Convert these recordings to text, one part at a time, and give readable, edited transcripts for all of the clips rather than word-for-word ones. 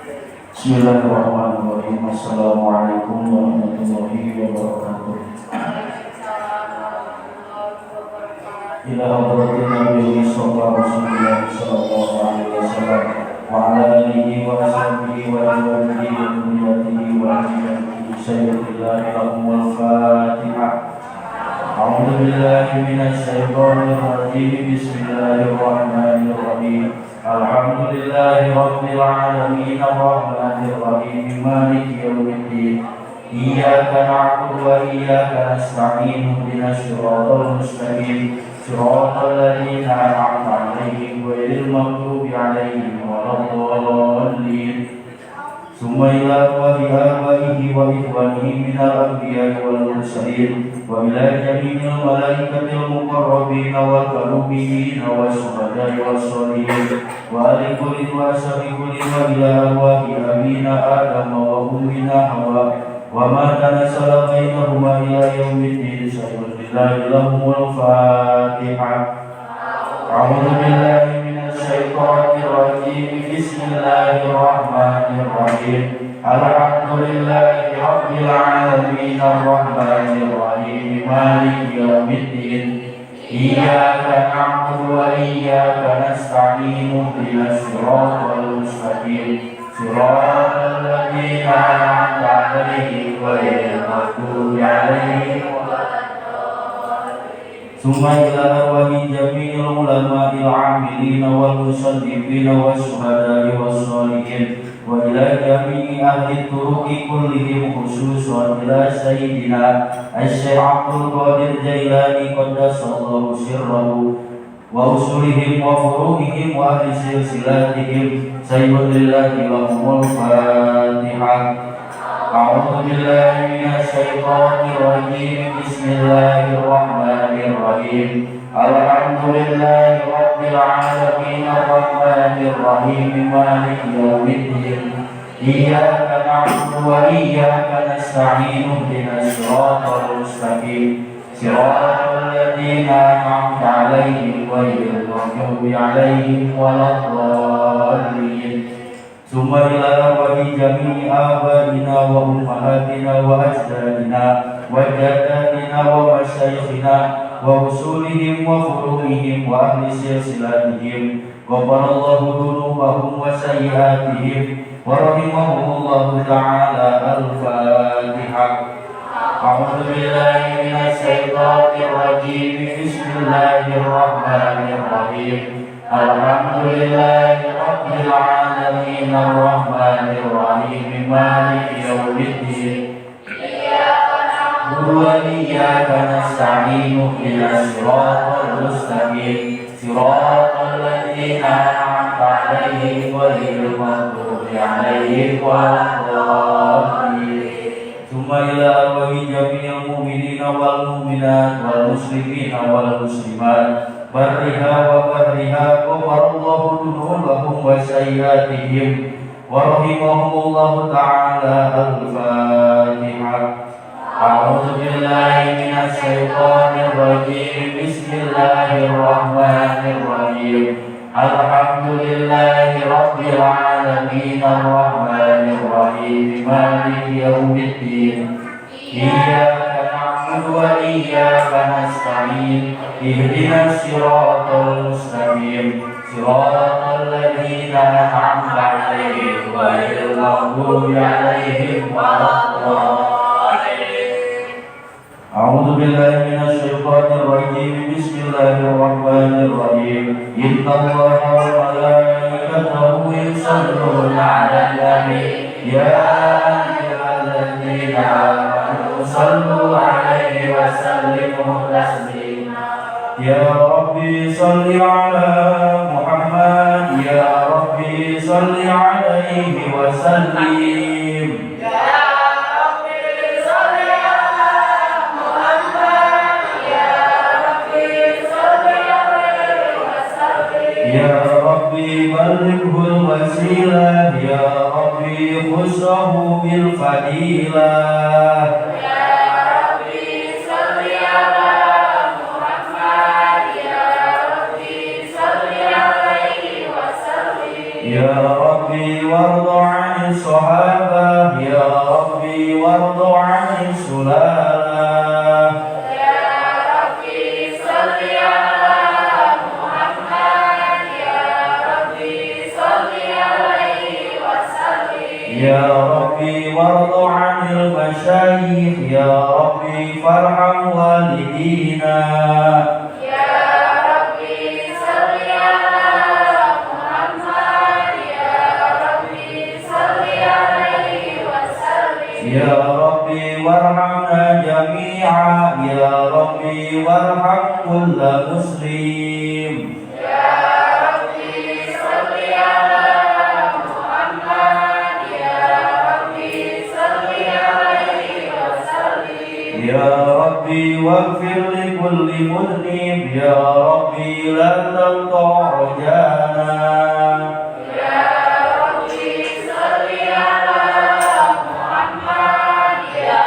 Bismillahirrahmanirrahim. Assalamualaikum warahmatullahi wabarakatuh. Waalaikumsalam warahmatullahi wabarakatuh. إلى حضرة النبي المصطفى رسول الله صلى الله عليه وسلم وعلى آله وأصحابه وأزواجه وذريته وأهل بيته سيد الله لهم الفاتحة. أعوذ بالله من الشيطان الرجيم. بسم الله الرحمن الرحيم. الحمد لله رب العالمين الرحمن الرحيم مالك يوم الدين. إياك نعبد وإياك نستعين. اهدنا الصراط المستقيم، صراط الذين أنعمت عليهم غير المغضوب عليهم ولا الضالين. ثم إلى أرواح آبائه وإخوانه من الأنبياء والمرسلين وإلى جميع الملائكة المقربين والكروبيين والشهداء والصالحين وآل كل وأصحاب كل وإلى أرواح أبينا آدم وأمنا حواء وما تناسل بينهما إلى يوم الدين سيد الله لهم الفاتحة. أعوذ بالله من الشيطان الرجيم. بسم الله الرحمن الرحيم. الحمد لله رب العالمين الرحمن الرحيم مالك يوم الدين. إياك نعبد وإياك نستعين. اهدنا الصراط المستقيم، صراط الذين أنعمت عليهم غير المغضوب عليهم. ثم إلى أرواح جميع العلماء العاملين والمصنفين والشهداء والصالحين وإلى جميع أهل الطرق كلهم، خصوصا إلى سيدنا الشيخ عبد القادر الجيلاني قدس الله سره وأصولهم وفروعهم وأهل سلسلاتهم سيد لله لهم الفاتحة. أعوذ بالله من الشيطان الرجيم. بسم الله الرحمن الرحيم. الحمد لله رب العالمين الرحمن الرحيم مالك يوم الدين. إياك نعبد وإياك نستعين. اهدنا الصراط المستقيم، صراط الذين أنعمت عليهم غير المغضوب عليهم ولا الضالين. ثم إلى أرواح جميع آبائنا وأمهاتنا وأجدادنا وجداتنا ومشايخنا وأصولهم وفروعهم وأهل سلسلاتهم، غفر الله ذنوبهم وسيئاتهم ورحمهم الله تعالى. الفاتحة. أعوذ بالله من الشيطان الرجيم. بسم الله الرحمن الرحيم. الحمد لله رب العالمين الرحمن الرحيم مالك يوم الدين. نعبد وإياك نستعين. اهدنا الصراط المستقيم، صراط الذين أنعمت عليهم غير المغضوب عليهم ولا الضالين. ثم إلى أرواح جميع المؤمنين والمؤمنات والمسلمين والمسلمات برها وبحرها، غفر الله ذنوبهم وسيئاتهم ورحمهم الله تعالى. الفاتحة. أعوذ بالله من الشيطان الرجيم. بسم الله الرحمن الرحيم. الحمد لله رب العالمين الرحمن الرحيم مالك يوم الدين. إياك نعبد وإياك نستعين. اهدنا الصراط المستقيم، صراط الذين أنعمت عليهم غير المغضوب عليهم ولا الضالين. أعوذ بالله من الشيطان الرجيم. بسم الله الرحمن الرحيم. إن الله وملائكته يصلون على النبي. يا أيها الذين آمنوا صلوا عليه وسلموا تسليما. يا ربي صل على محمد. يا ربي صل عليه وسلم. يا ربي صل على محمد. يا ربي صل عليه وسلم. يا ربي بلغه الوسيلة. يا ربي خصه بالفضيلة. يا ربي صل على محمد. يا ربي صل عليه وسلم. يا ربي ربي وارض عن الصحابة يا ربي وارض عن السلالة يا ربي صل على محمد يا ربي صل عليه وسلم. يا ربي وارض عن المشايخ يا ربي فارحم والدينا. يا ربي صل على محمد يا ربي صل عليه وسلم. يا ربي وارحمنا جميعا يا ربي وارحم كل مسلم. يا ربي صل على محمد يا ربي صل عليه وسلم. يا ربي واغفر لكل مذنب يا ربي لا تقطع رجانا. يا ربي صل على محمد يا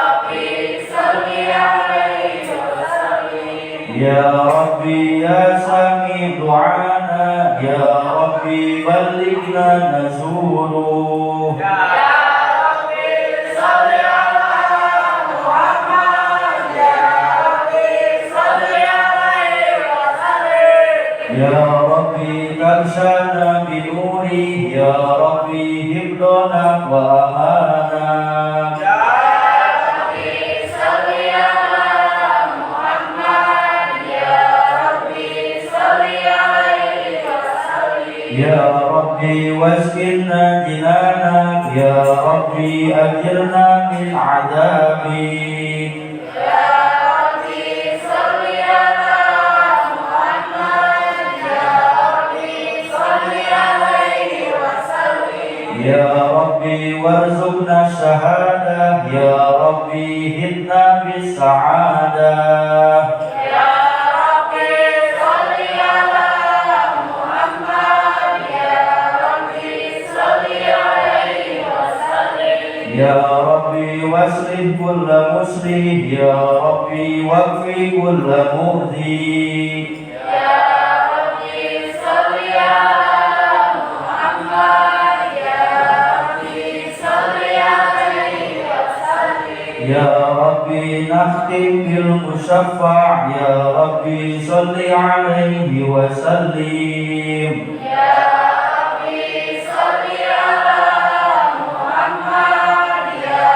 ربي صل عليه وسلم. يا ربي يا سميع دعانا يا ربي بلغنا نزوله. يا ربي صل على محمد يا ربي صل عليه وسلم. يا ربي تغشانا بنوره يا ربي حفظنا وأمانا. يا ربي صل على محمد يا ربي صل عليه وسلم. يا ربي واسكننا جنانك يا ربي أجرنا من عذابك. يا ربي صل على محمد يا ربي صل عليه وسلم. يا ربي وارزقنا الشهادة يا ربي هدنا بالسعادة. يا ربي صل على محمد يا ربي صل عليه وسلم. يا ربي واصلح كل مسلم يا ربي واكفي كل مؤذي. يا ربي صل على محمد يا ربي صل عليه وسلم. يا ربي نختم بالمشفع يا ربي صل عليه وسلم. يا ربي صل على محمد يا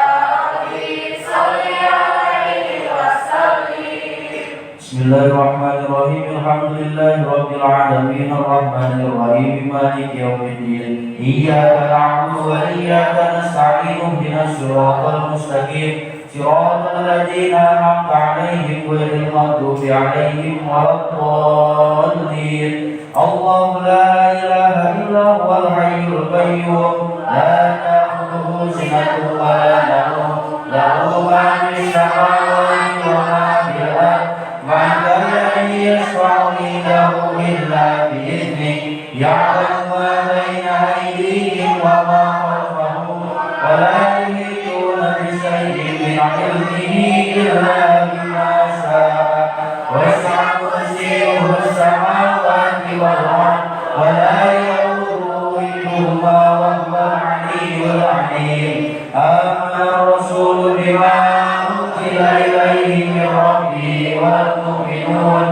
ربي صل عليه وسلم. بسم الله الرحمن الرحيم. الحمد لله رب العالمين الرحمن الرحيم مالك يوم الدين. إياك نعبد وإياك نستعين اهدنا الصراط المستقيم صراط الذين أنعمت عليهم غير المغضوب عليهم ولا الضالين. الله لا إله إلا هو الحي القيوم لا تأخذه سنة ولا نوم له ما في السماوات وما في الأرض من ذا الذي يشفع عنده إلا بإذنه يعلم ما بين أيديهم وما خلفهم ولا يحيطون بشيء من علمه إلا بما شاء. وسع كرسيه السماوات والأرض ولا يؤوده حفظهما وهو العلي العظيم. آمن الرسول بما أنزل إليه من ربه والمؤمنون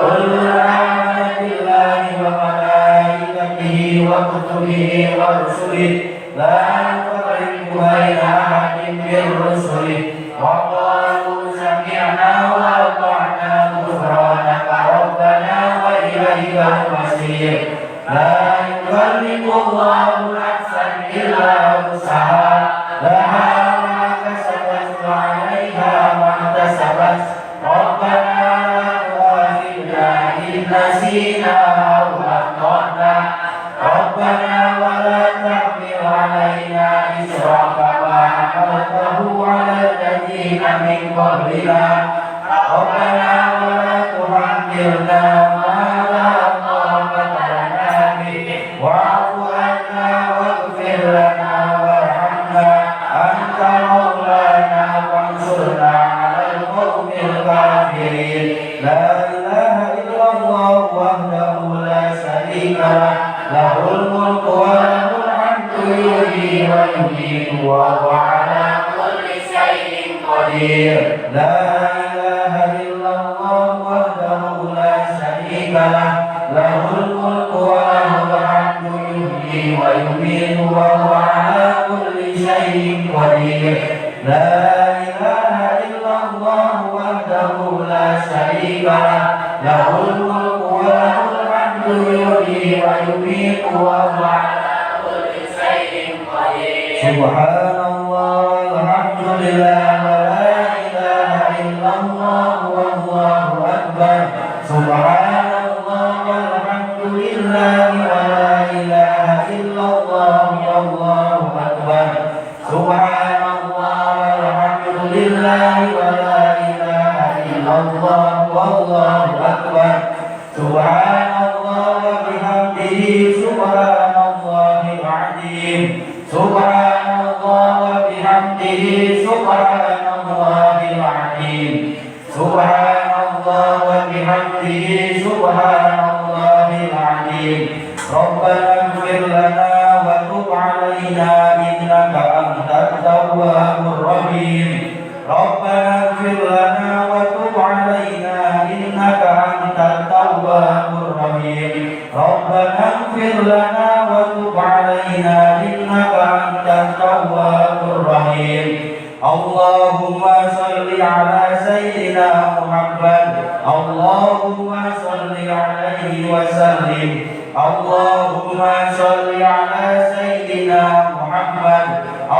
كل آمن بالله وملائكته وكتبه ورسله لا نفرق بين أحد من رسله وقالوا سمعنا وأطعنا غفرانك ربنا وإليك المصير. لا يكلف الله نفسا إلا وسعها لها ما كسبت وعليها ما اكتسبت. ربنا لا تؤاخذنا إن نسينا أو أخطأنا. ربنا ولا تحمل علينا إصرا كما حملته على الذين من قبلنا. ربنا ولا تحملنا ما لا طاقة لنا به واعف عنا. يحيي ويميت وهو على كل شيء قدير. لا إله إلا الله وحده لا شريك له، له الملك وله الحمد، يحيي ويميت وهو على كل شيء قدير. لا إله إلا الله وحده لا شريك له، له الملك وله الحمد، يحيي ويميت وهو على كل شيء قدير. سبحان الله والحمد لله ولا إله إلا الله والله أكبر. سبحان الله والحمد لله ولا إله إلا الله والله أكبر. سبحان الله والحمد لله ولا إله إلا الله والله أكبر. سبحان الله وبحمده، سبحان الله العظيم. سبحان الله وبحمده، سبحان الله العظيم. سبحان الله وبحمده، سبحان الله العظيم. ربنا اغفر لنا وتب علينا إنك أنت التواب الرحيم. ربنا اغفر لنا وتب علينا إنك أنت التواب الرحيم. ربنا اغفر لنا وتب علينا إنك أنت التواب الرحيم. اللهم صل على سيدنا محمد. اللهم صل عليه وسلم. اللهم صل على سيدنا محمد.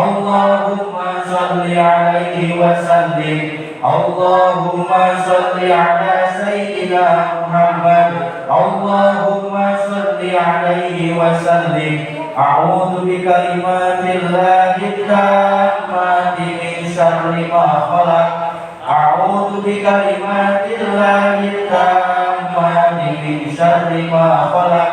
اللهم صل عليه وسلم. اللهم صل على سيدنا محمد. اللهم صل عليه وسلم. أعوذ بكلمات الله التامات من شر ما خلق. أعوذ بكلمات الله التامات من شر ما خلق.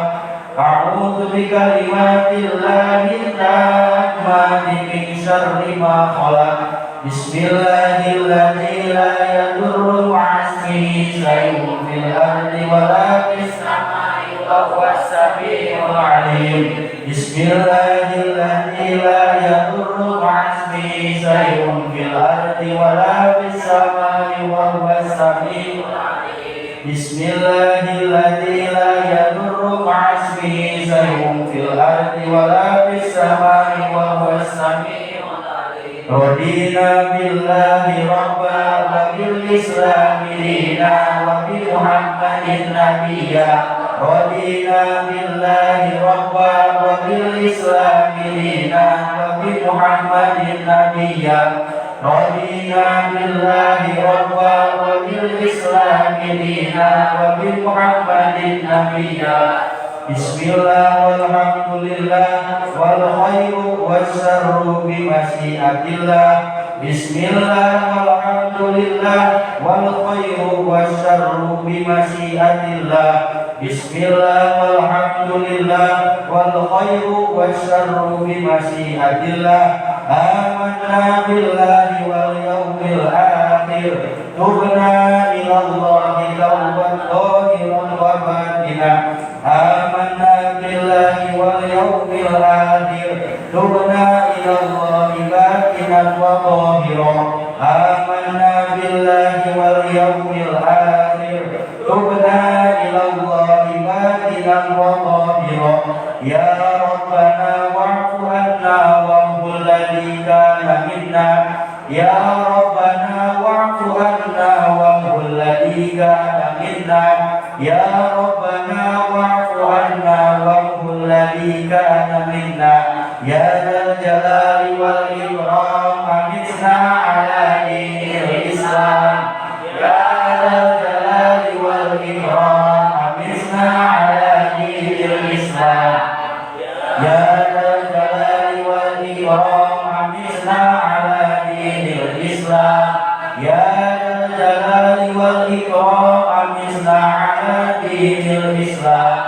أعوذ بكلمات الله التامات من شر ما خلق. بسم الله الذي لا يضر مع اسمه شيء في الأرض ولا في السماء وهو السميع العليم. بسم الله الذي لا يضر مع اسمه شيء في الأرض ولا في السماء وهو السميع العليم. بسم الله الذي لا يضر مع اسمه شيء في الأرض ولا في السماء وهو السميع العليم. رضينا بالله ربا وبالإسلام دينا وبمحمد نبيا. رضينا بالله ربا وبالإسلام دينا وبمحمد نبيا. رضينا بالله ربا وبالإسلام دينا وبمحمد نبيا. بسم الله والحمد لله والخير والشر بمشيئة الله. بسم الله والحمد لله والخير والشر بمشيئة الله. بسم الله والحمد لله والخير والشر بمشيئة الله. آمنا بالله واليوم الآخر. تبنا إلى الله توبة ظاهرا وباطنا. آمنا بالله واليوم الآخر. تبنا إلى الله باطنا وظاهرا. آمنا بالله واليوم الآخر. تبنا إلى الله باطنا وظاهرا. يا ربنا واعف عنا وامح الذي كان منا. يا ربنا واعف عنا وامح الذي كان منا. يا ربنا واعف عنا وامح الذي كان منا. يا ذا الجلال والإكرام، أمتنا على دين الإسلام. يا ذا الجلال والإكرام، أمتنا على دين الإسلام. يا ذا الجلال والإكرام، أمتنا على دين الإسلام. يا ذا الجلال والإكرام، أمتنا على دين الإسلام.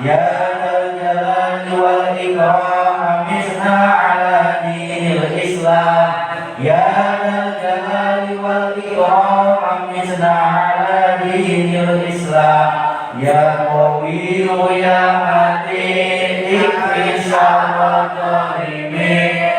يا ذا الجلال والإكرام، أمتنا على دين الإسلام. يا ذا الجلال والإكرام، أمتنا على دين الإسلام. يا قوي يا متين، اكف شر الظالمين.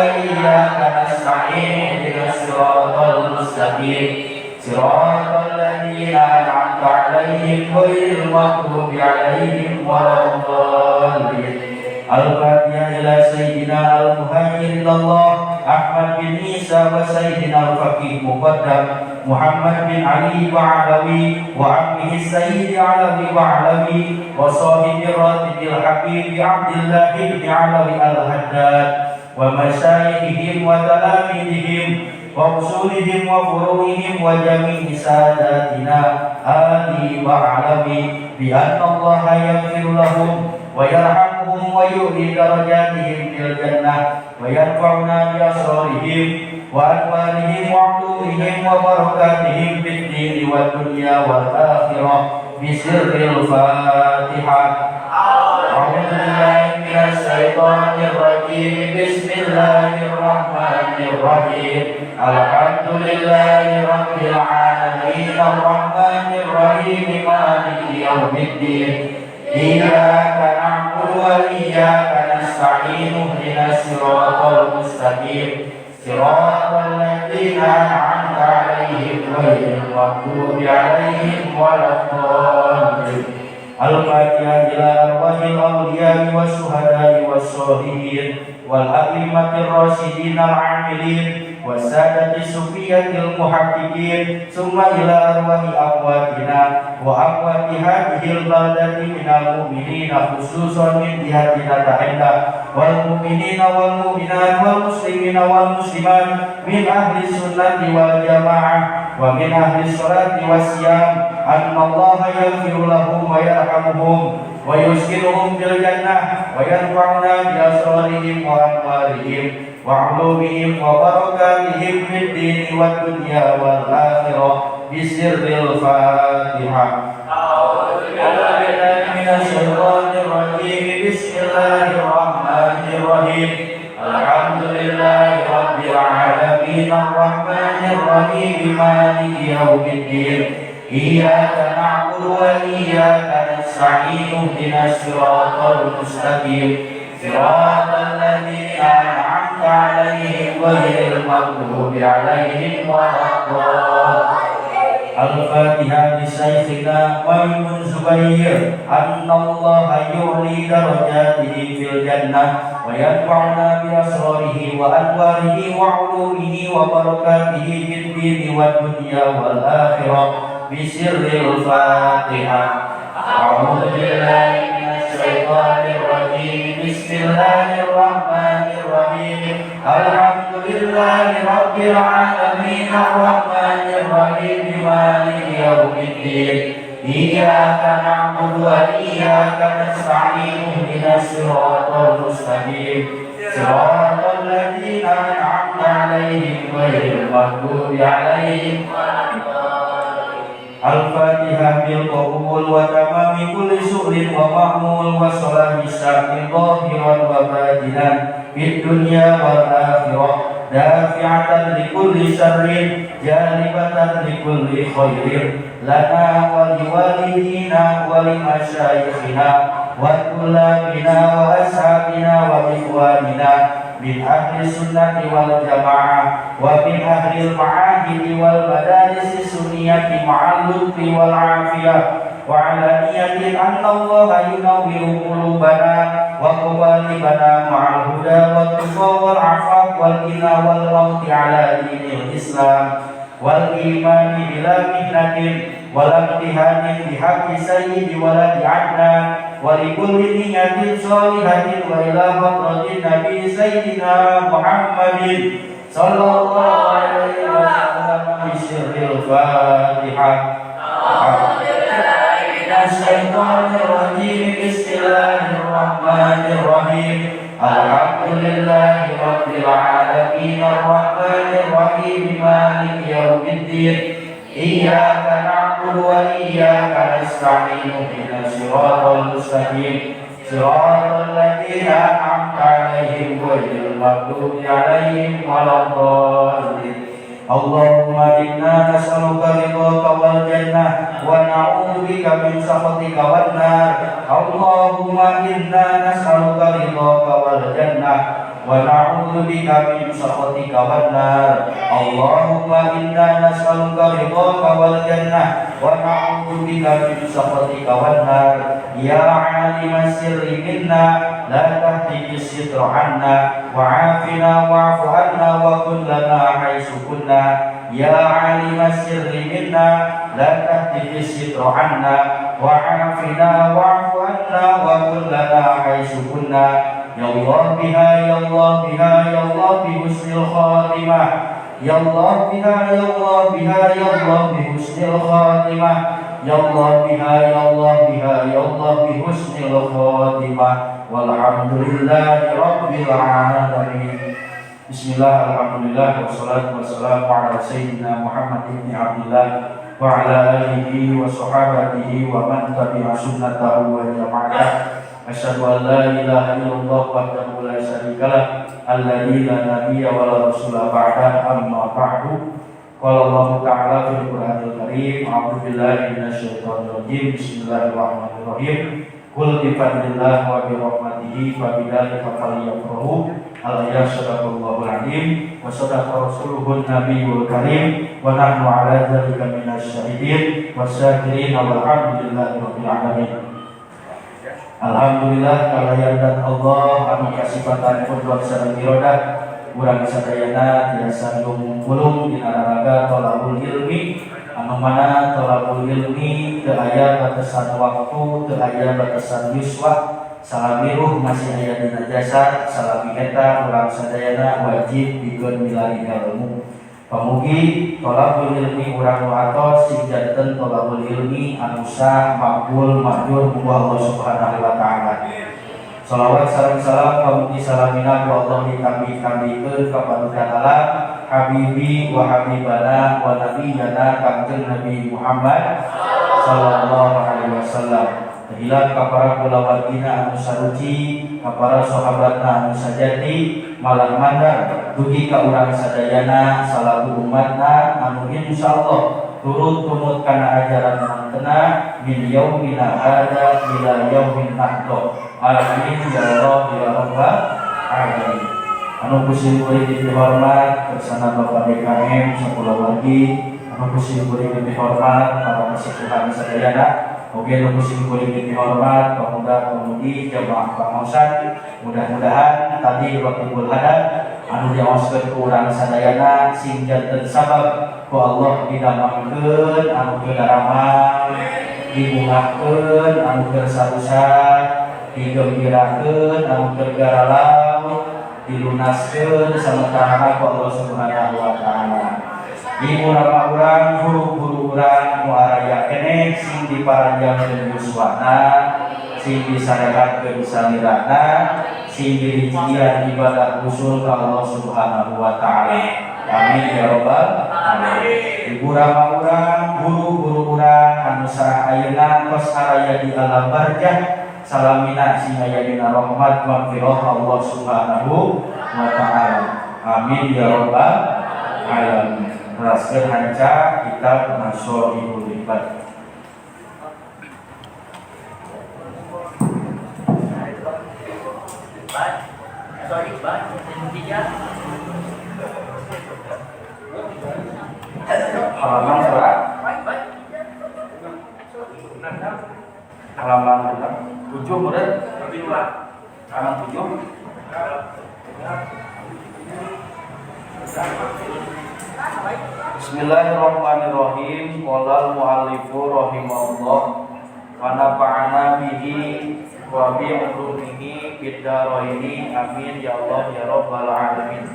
وإياك نستعين اهدنا الصراط المستقيم صراط الذين أنعمت عليهم غير المغضوب عليهم ولا الضالين. الفاتحة إلى سيدنا المهاجر إلى الله أحمد بن عيسى وسيدنا الفقيه مقدم محمد بن علي وعلوي وعمه السيد علوي وعلوي وصاحب الراتب الحبيب عبد الله بن علوي الهداد ومشايخهم وتلاميذهم وأصولهم وفروعهم وجميع ساداتنا آل وعلوي بأن الله يغفر لهم ويرحمهم ويعلي درجاتهم في الجنة وينفعنا بأسرارهم وأنوارهم وعلومهم وبركاتهم في الدين والدنيا والآخرة بسر الفاتحة. أعوذ بالله من الشيطان الرجيم. بسم الله الرحمن الرحيم. الحمد لله رب العالمين الرحمن الرحيم مالك يوم الدين إياك نعبد وإياك نستعين اهدنا الصراط المستقيم صراط الذين أنعمت عليهم غير المغضوب عليهم ولا الضالين. الفاتحة إلى أرواح الأولياء والشهداء والصالحين والأئمة الراشدين العاملين والسادة الصوفية المحققين، ثم إلى أرواح أمواتنا وأموات هذه البلدة من المؤمنين، خصوصا من جهتنا تحنا، والمؤمنين والمؤمنات والمسلمين والمسلمات من أهل السنة والجماعة ومن أهل الصلاة والصيام، أن الله يغفر لهم ويرحمهم ويسكنهم في الجنة وينفعنا بأسرارهم وأنوارهم وعلومهم وبركاتهم في الدين والدنيا والآخرة بسر الفاتحة. أعوذ بالله من الشيطان الرجيم. بسم الله الرحمن الرحيم. الحمد لله رب العالمين الرحمن الرحيم مالك يوم الدين إياك نعبد وإياك نستعين اهدنا الصراط المستقيم صراط الذين أنعمت عليهم غير المغضوب عليهم ولا الضالين. الفاتحة لشيخنا ميمون زبير أن الله يعلي درجاته في الجنة وينفعنا بأسراره وأنواره وعلومه وبركاته في الدين والدنيا والآخرة بسر الفاتحة. أعوذ بالله من الشيطان الرجيم. بسم الله الرحمن الرحيم. الحمد لله رب العالمين الرحمن الرحيم مالك يوم الدين إياك نعبد وإياك نستعين اهدنا الصراط المستقيم صراط الذين أنعمت عليهم غير المغضوب عليهم. الفاتحة بالقبول وتمام كل سؤل ومأمول وصلاح الشأن ظاهرا وباطنا في الدنيا والآخرة، دافعة لكل شر، جالبة لكل خير، لنا ولوالدينا ولمشايخنا وطلابنا وأصحابنا وإخواننا من أهل السنة والجماعة ومن أهل المعاهد والمدارس السنية مع اللطف والعافية، وعلى نية أن الله ينور قلوبنا وقوالبنا مع الهدى والتقى والعفاف والغنى والموت على دين الإسلام والإيمان بلا مهنة ولا امتحان بحق سيد ولد عدنان، ولكل نية صالحة، وإلى حضرة النبي سيدنا محمد صلى الله عليه وسلم بسر الفاتحة. أعوذ بالله من الشيطان الرجيم. بسم الله الرحمن الرحيم. الحمد لله رب العالمين الرحمن الرحيم مالك يوم الدين إياك نعبد وإياك نستعين اهدنا الصراط المستقيم صراط الذين أنعمت عليهم غير المغضوب عليهم ولا الضالين. اللهم إنا نسألك رضاك والجنة ونعوذ بك من سخطك والنار. اللهم إنا نسألك رضاك والجنة. Wa na'udzu bika min sakhatika wan nar. Allahumma inna nas'aluka ridhaka wal jannah wa na'udzu bika min sakhatika wan nar. Ya 'alimas sirri minna la tahdidi sitra 'anna wa 'afina wa'fu 'anna wa kun lana haitsu kunna. Ya 'alimas sirri minna la tahdidi sitra 'anna wa 'afina wa'fu 'anna wa kun lana haitsu kunna. Ya Allah biha, ya Allah biha, ya Allah bi husnil khatimah. Ya Allah biha, ya Allah biha, ya Allah bi husnil khatimah. Ya Allah biha, ya Allah biha, ya Allah bi husnil khatimah. Walhamdulillahi rabbil alamin. Bismillah, alhamdulillah, wassalatu wassalamu ala sayyidina Muhammad ibn Abdullah wa ala alihi wa sahabatihi wa man tabi'a sunnatahu wa jama'ah. Asyhadu an la ilaha illallah wahdahu la syarikalah alladzi la nabiyya wa la rasula ba'da, amma ba'du. Qala Allah ta'ala fil Qur'anil Karim, a'udzu billahi minasyaitonir rajim, bismillahirrahmanirrahim. Qul bi fadlillah wa bi rahmatihi fa bidzalika falyafrahu. Al-ayat sadaqallahul azim wa sadaqa rasuluhun nabiyul karim wa nahnu ala dzalika minasy syahidin wasyakirin walhamdulillahi rabbil alamin. Alhamdulillah kalayan dan Allah anu kasifatan qudrat sareng iradah urang sadayana tiasa ngumpulung dina raraga thalabul ilmi, anu mana thalabul ilmi teu aya batasan waktu, teu aya batasan yuswa, salami ruh masih aya dina jasad, salami eta urang sadayana wajib dikeun milari ilmu. Pamugi thalabul ilmi urang nu atos sing janten thalabul ilmi anu sah, makbul, mahjur ku Allah Subhanahu wa taala. Salawat sareng salam pamugi salamina ku Allah ditambih-tambihkeun ka panutan alam habibi wa habibana wa nabiyana Kangjeng Nabi Muhammad sallallahu alaihi wasallam. Hilang ka para kulawargina anu saruci, ka para sahabatna anu sajati, malah mandar dugi ka urang sadayana salaku umatna anu insyaallah turut tumut kana ajaran mantena min yaumina hada ila yaumin nahdo. Amin ya Allah ya Rabbal alamin. Anu kusim kuring dihormat bersama Bapak DKM sakulawargi, anu kusim kuring dihormat para kesepuhan sadayana. Oke, nu kusim kuring dihormat pemuda-pemudi jamaah pangaosan. Mudah-mudahan tadi rotibul hadad anu diaoskeun ku urang sadayana sing janten sabab ku Allah didamangkeun anu keur daramang, dibungahkeun anu keur sarusa, digembirakeun anu keur garalau, dilunaskeun sametarana ku Allah Subhanahu wa taala. Ibu rama urang, guru-guru urang nu araya keneh sing diparanjangkeun yuswana, sing disarehatkeun salirana, sing dirijian ibadah usul ka Allah Subhanahu wa taala. Amin ya rabbal alamin. Ibu rama urang, guru-guru urang anu sarah ayeuna tos araya di alam barzah, salamina sing aya dina rahmat maghfirah Allah Subhanahu wa taala. Amin ya rabbal alamin. Teraskeun hanca kitab Nashoihul Ibad. Halaman surat halaman 7 murid halaman 7. Bismillahirrahmanirrahim. Qala al-muallifu rahimahullah wa nafa'ana bihi wa bi ulumihi fid dharaini. Amin ya Allah ya rabbal alamin.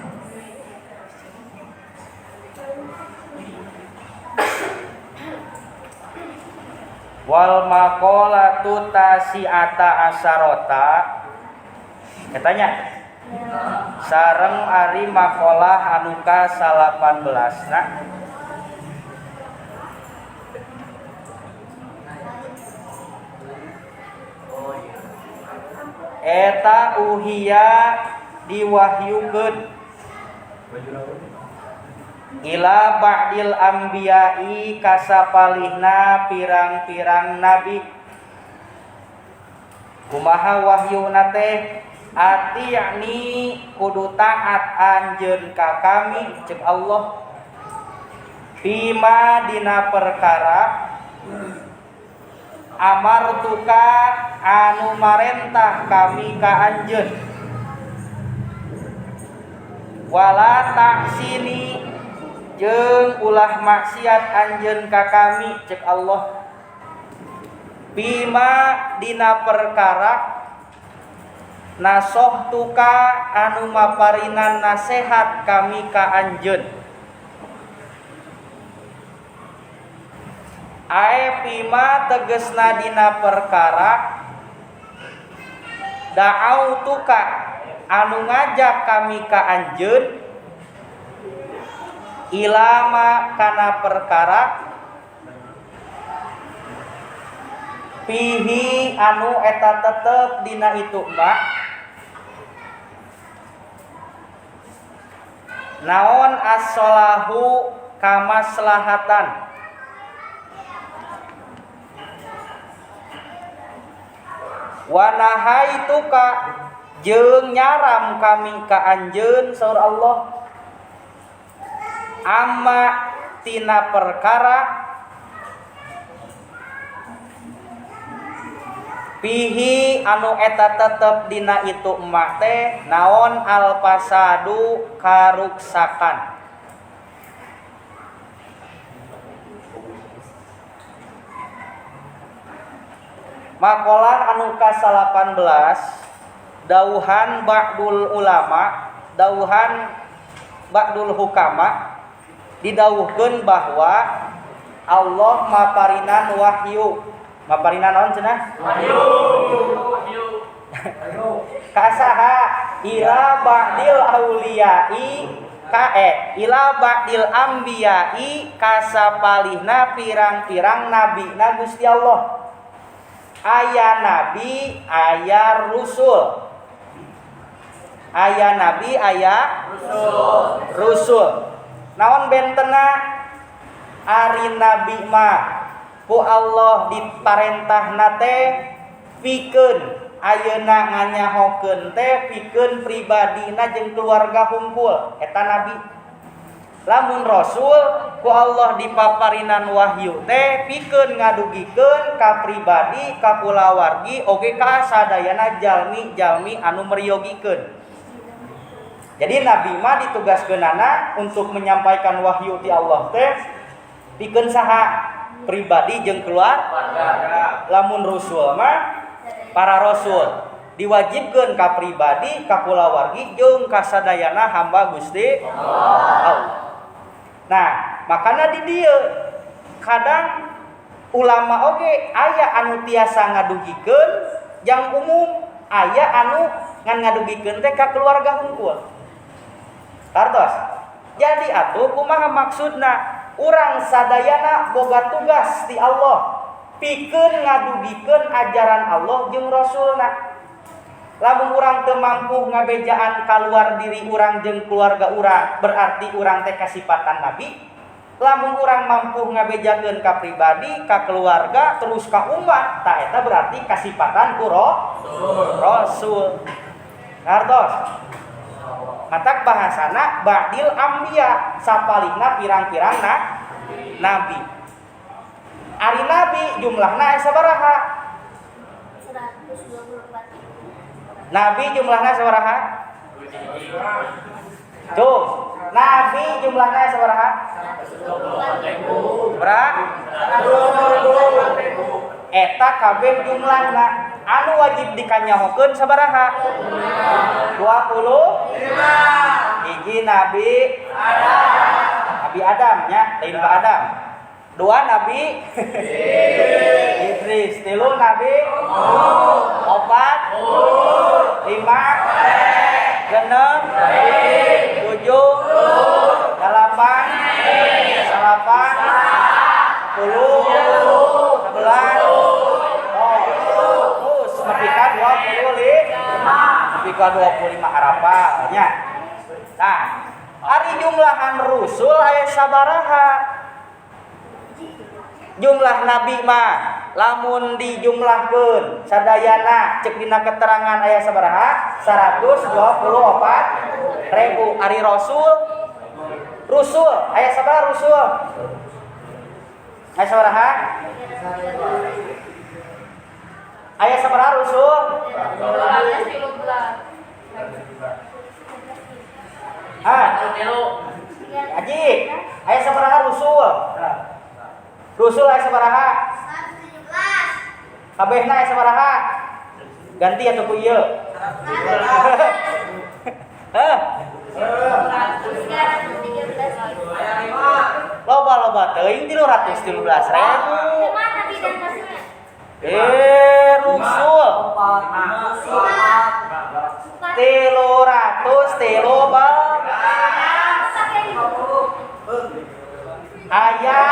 Wal maqalatu tasi'ata asarota. Katanya sareng ari maqalah anu ka 18 na. Eta uhia diwahyukeun ila ba'dil anbiya'i kasapalihna pirang-pirang nabi. Kumaha wahyuna teh? Ati'ni kudu taat anjeun ka kami cek Allah fima dina perkara amartuka anu marentah kami ka anjeun wala ta'sini jeung ulah maksiat anjeun ka kami cek Allah fima dina perkara nasohtuka anu maparinan nasehat kami ka anjeun ae fima tegesna dina perkara da'autuka anu ngajak kami ka anjeun ilama kana perkara pihi anu eta tetep dina itu ma naon as-solahu kamaslahatan wa nahaituka jeung nyaram kami ka anjeun saur Allah amma tina perkara pihi anu eta tetep dina itu emak teh naon alfasadu karuksakan makalah anu ka-18 dauhan ba'dul ulama dauhan ba'dul hukama didawuhkeun bahwa Allah maparinan wahyu. Maparinan naon cenah? Wahyu. Ka saha? Ila ba'dil auliyai kae ila ba'dil anbiya'i kasapalihna pirang-pirang nabina Gusti Allah. Aya nabi, aya rusul. Aya nabi, aya rusul. Rusul. Naon bentena? Ari nabi mah ku Allah diparentahna teh pikeun ayeuna nganyahokeun teh pikeun pribadina jeung keluarga hungkul eta nabi. Lamun rasul ku Allah dipaparinan wahyu teh pikeun ngadugikeun ka pribadi ka kulawargi oge ka sadayana jalmi-jalmi anu meryogikeun. Jadi nabi mah ditugaskeunana untuk menyampaikan wahyu ti Allah teh pikeun saha? Pribadi jeung keluarga. Lamun rasul mah para rasul diwajibkeun ka pribadi, ka kulawargi jeung ka sadayana hamba Gusti Allah. Nah, makana di dieu kadang ulama oge aya anu tiasa ngadugikeun yang umum, aya anu ngan ngadugikeun teh ka keluarga hungkul. Tartos. Jadi atuh kumaha maksudna? Urang sadayana boga tugas ti Allah pikeun ngadugikeun ajaran Allah jeung Rasulna. Lamun urang teu mampu ngabejaan kaluar diri urang jeung keluarga urang, berarti urang teh kasipatan nabi. Lamun urang mampu ngabejakeun ka pribadi, ka keluarga, terus ka umat, tah eta berarti kasipatan ku Rasul. Ngartos? Matak bahasana ba'dil anbiya sapalihna pirang-pirang nabi. Ari nabi jumlahna aya sabaraha? 124. Nabi jumlahna sabaraha? Tuh, nabi jumlahna sabaraha? 124.000. Berapa? 124.000. Eta kabeh jumlahna anu wajib dikanyahokeun sabaraha? 25. Hiji nabi Adam. Nabi Adam nya, lain Pak Adam. Dua nabi Idris, tilu nabi Nuh, opat, lima, genep, tujuh, delapan, salapan, 10, 11, terus nepi ka 25, nepi ka 25 arapal nya. Nah, ari jumlahan rusul aya sabaraha? Jumlah nabi mah Lamun dijumlahkeun sadayana cek dina keterangan aya sabaraha? 124.000. Ari rasul, rusul aya sabaraha rusul? Aya sabaraha? Aya sabaraha rusul? 213. Ah, Haji, aya sabaraha rusul? Rusul aya sabaraha? 117. Kabehna aya sabaraha? Ganti atuh ku ieu. Hah? 313. Loba-loba teuing 313.000. Mana bidang rasulnya? Rusul. 313. Aya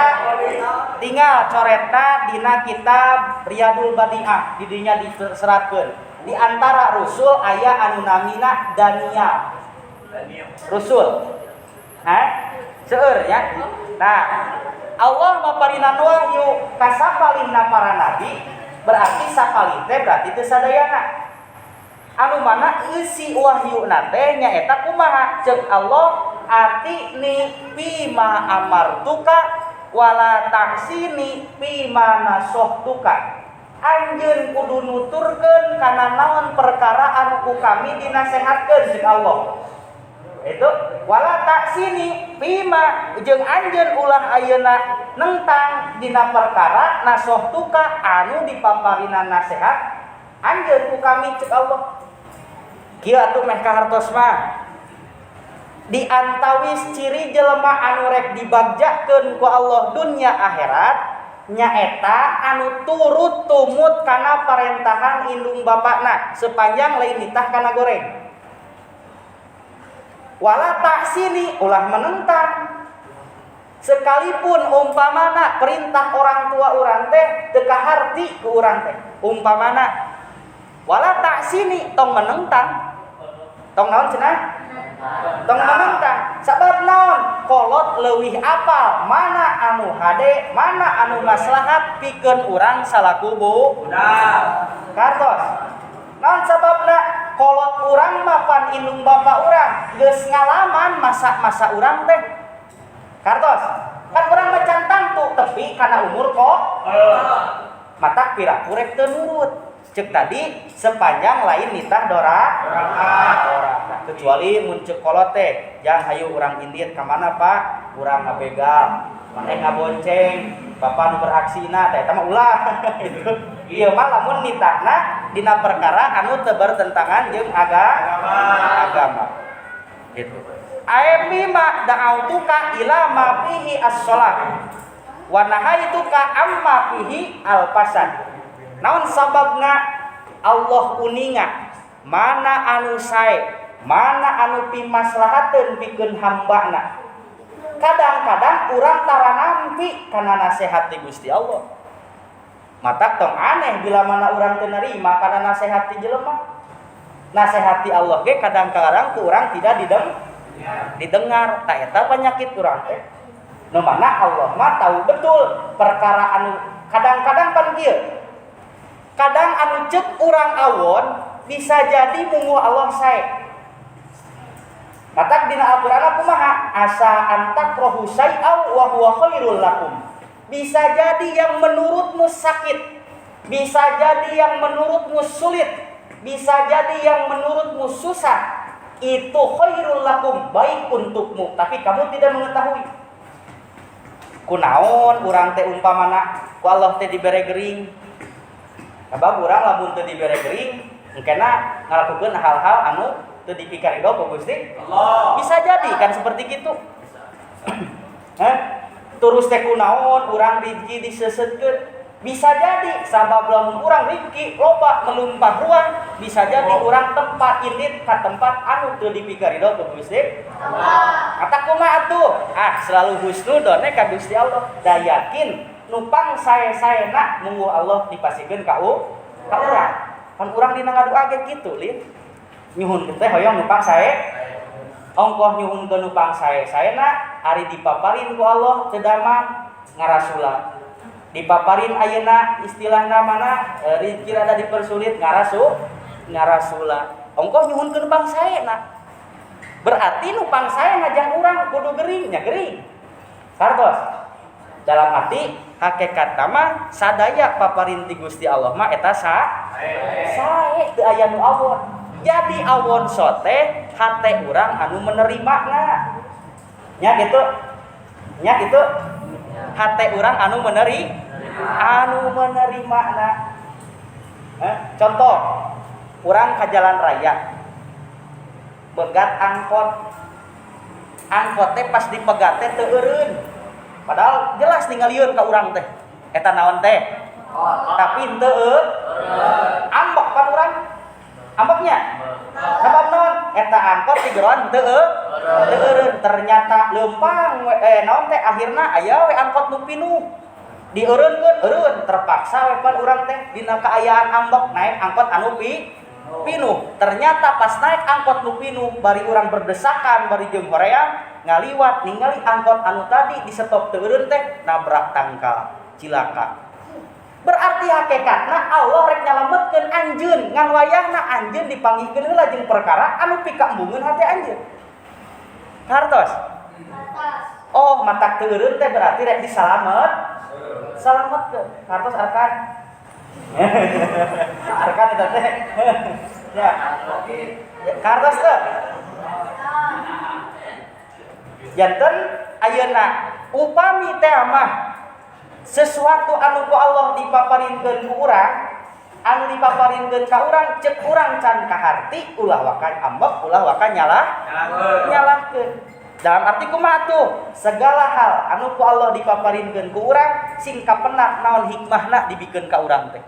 tinggal coretna dina kitab Riyadul Badi'ah didinya diseratkeun. Di antara rusul aya anu namina Daniel. Rusul. Hah? Seueur ya. Nah, Allah maparinan wahyu ka sapalihna para nabi, berarti sapalih teh berarti teu sadayana. Anu mana eusi wahyuna teh nyaeta kumaha? Ceuk Allah atini bima amartuka wala taksini bima nasohtuka. Anjeun kudu nuturkeun kana naon perkara anu ku kami dinasehatkeun ceuk Allah. Itu wala taksini bima jeung anjeun ulah ayeuna nentang dina perkara nasohtuka anu dipaparina nasehat anjeun ku kami ceuk Allah. Kieu atuh meh kahartos mah. Di antawis ciri jelema anu rek dibagjakeun ku Allah dunya akhirat nyaeta anu turut tumut kana parentahan indung bapakna sepanjang lain nitah kana goreng. Wala taksini ulah menentang. Sekalipun umpamana perintah orang tua urang teh teu kaharti ku urang teh. Umpamana wala taksini tong menentang. Tong naon cenah? Tong menentang. Sabab naon? Kolot leuwih apal mana anu hade, mana anu maslahat pikeun urang salaku budak. Kartos. Naon sababna? Kolot urang mah pan indung bapa urang geus ngalaman masa-masa urang teh. Kartos. Kan urang mah can tangtu tepi kana umur kok. Matak piraku rek teu nurut. Cek tadi sepanjang lain nitah dora. Dora. Kecuali mun ceuk kolot teh, jang hayu urang indit ka mana Pak? Urang ngabegal, maneh ngabonceng, bapak nu beraksina teh eta mah ulah. Gitu. Ieu mah lamun nitahna dina perkara anu teu bertentangan jeung agama. Gitu. Ae mima da'autuka ila ma fihi as-shalah wa nahaituka amma fihi al-fasad. Naon sababna Allah uninga mana anu sae, mana anu pimaslahateun pikeun hambana. Kadang-kadang urang tara nampi kana nasihat ti Gusti Allah. Matak tong aneh bila mana urang teu narima kana nasihat ti jelema. Nasihat ti Allah ge kadang-kadang ku urang tidak didengar. Ta eta penyakit urang teh. Nu mana Allah mah tahu betul perkara anu kadang-kadang pan kieu. Kadang anu ceuk urang awon bisa jadi mungguh Allah sae. Matak dina Al-Qur'an kumaha? Asa antakrohu syai'aw wa huwa khairul lakum. Bisa jadi yang menurutmu sakit, bisa jadi yang menurutmu sulit, bisa jadi yang menurutmu susah, itu khairul lakum, baik untukmu, tapi kamu tidak mengetahui. Kunaon urang teh umpamana ku Allah teh dibere gering. Sabab urang lamun teu dibere gering, engkena ngalakukeun hal-hal anu teu dipikarido ku Gusti Allah. Bisa jadi kan seperti gitu. Hah? Terus teh kunaon urang rizki disesetkeun. Bisa jadi sabab lamun urang rizki loba melumpah ruang, bisa jadi urang tempat indit ka tempat anu teu dipikarido ku Gusti Allah. Kata kumaha atuh? Ah, selalu husnudon ka Gusti Allah. Da yakin nupang sae-saena mungguh Allah dipasikeun ka urang. Kan urang dina ngadua ge kitu, Lin. Nyuhunkeun teh hoyong nupang sae. Ongkoh nyuhunkeun nupang sae-saena ari dipaparin ku Allah teu damang ngarasula. Dipaparin ayeuna istilahna mana rezeki rada dipersulit ngarasula. Ongkoh nyuhunkeun pangsaena. Berarti nu pangsaena jang urang kudu gering nya gering. Kartos. Dalam arti hakikat mah sadaya paparin ti Gusti Allah mah eta sae teu aya nu awon. Jadi awon sote hate urang anu menerimana. Nya gitu. Nya gitu. Hate urang anu menerimana. Contoh, urang ka jalan raya. Begat angkot. Angkot teh pas dipegat teh teu eureun. Padahal jelas ningalieun ka urang teh. Eta naon teh? Tapi henteu ambek pan urang. Ambeknya? Sabab naon? Eta angkot digeroan teu eureun. Ternyata leumpang naon teh akhirna aya we angkot nu pinuh. Dieureunkeun eureun, terpaksa we pan urang teh dina kaayaan ambek naik angkot anu pinuh. Ternyata pas naik angkot nu pinuh bari urang berdesakan bari jeung hoream ngaliwat ningali angkot anu tadi di stop teu eureun teh nabrak tangkal cilaka. Berarti hakikatna Allah rek nyalametkeun anjeun ngan wayahna anjeun dipanggihkeun heula jeung perkara anu pikaembungeun hate anjeun. Hartos? Oh, matak teu eureun teh berarti rek disalamet. Salametkeun. Hartos arkan. Arkan eta teh. Ya. Kartos teh. Janten ayeuna upami teh mah sesuatu anu ku Allah dipaparinkeun ku urang, anu dipaparinkeun ka urang ceuk urang can kaharti ulah waka ambek, ulah waka nyalahkeun. Dalam arti kumaha tuh? Segala hal anu ku Allah dipaparinkeun ku urang sing kapenak naon hikmahna dibikeun ka urang teh.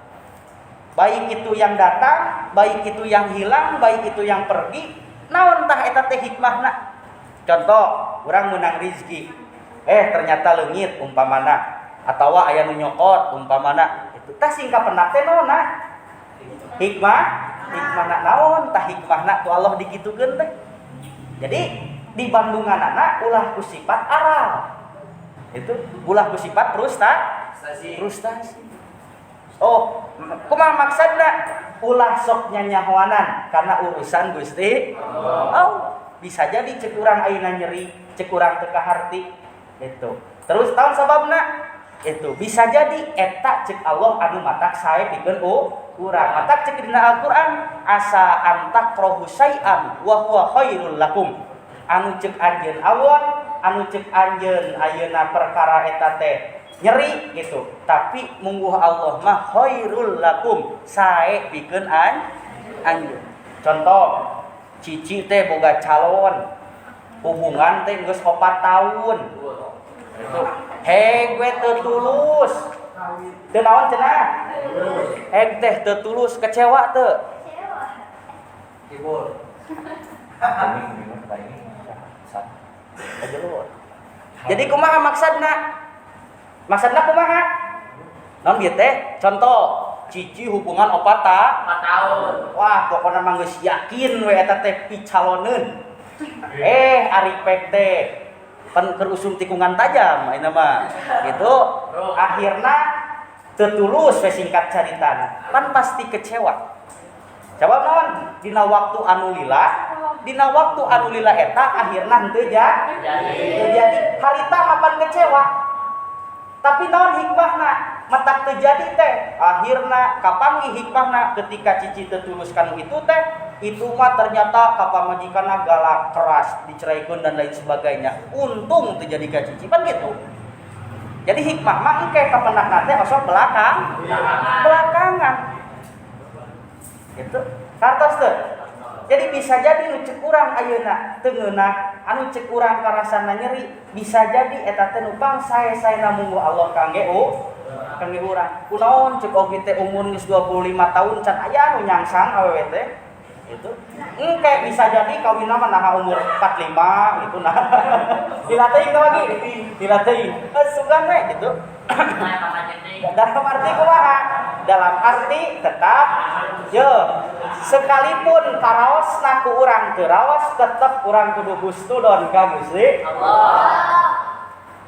Baik itu yang datang, baik itu yang hilang, baik itu yang pergi, naon tah eta teh hikmahna? Contoh, urang meunang rizki. Ternyata leungit umpamana atawa aya nu nyokot umpamana. Itu tah sing kapenak teh naonna? Hikmah, hikmahna naon tah hikmahna ku Allah dikitukeun teh. Jadi di bandunganana ulah ku sifat aral. Itu ulah ku sifat frustasi. Oh, kumaha maksudna? Ulah sok nyanyahoanan karena urusan Gusti Allah. Bisa jadi cek urang ayeuna nyeri, cek urang teu kaharti itu. Terus taon sababna? Itu bisa jadi eta cek Allah anu matak sae pikeun urang. Matak cek dina Al-Qur'an asa antakrohu syai'an wa huwa khairul lakum. Anu cek anjeun awon, anu cek anjeun ayeuna perkara eta teh nyeri gitu. Tapi mungguh Allah mah khairul lakum, sae pikeun anjeun. Contoh, cici teh boga calon, hubungan teh geus 4 tahun. Itu heg we teu tulus. Teu naon cenah? Heg teh teu tulus, kecewa teu? Kecewa. Ibul. Jadi kumaha maksudna? Maksudna kumaha? Naon ieu teh? Contoh, cici hubungan 4 tahun. Wah, pokona mah geus yakin we eta teh picaloneun. Ari pek teh pan keur usum tikungan tajam ayeuna mah. Gitu. Akhirna teu tulus we singkat caritana. Pan pasti kecewa. Coba naon? Dina waktu anu lila, dina waktu anu lila eta akhirna henteu jadi. Harita mapan kecewa. Tapi naon hikmahna? Matak teu jadi teh. Akhirna kapanggih hikmahna ketika cici teu tulus kanu itu teh, itu mah ternyata kapamajikanna galak, keras, diceraikeun dan lain sebagainya. Untung teu jadi ka cici pan gitu. Jadi hikmah mah engke kapenakna teh osok belakangan. Gitu. Kartos teu. Jadi bisa jadi nu cek urang ayeuna teu ngeunah, anu cek urang karasana nyeri, bisa jadi eta teh nu pangsae-saena mungguh Allah kangge kangge urang. Kunaon cek oge teh umur geus 25 tahun can aya anu nyangsang awewe teh. Itu. Engke bisa jadi kawinna mah naha umur 45 gitu nah. Dilatih teh lagi. Dilatih. Sugan we gitu. Dalam arti kumaha? Dalam arti tetap yo sekalipun karaosna ku urang teu raos tetep urang kudu husnudon ka Gusti Allah.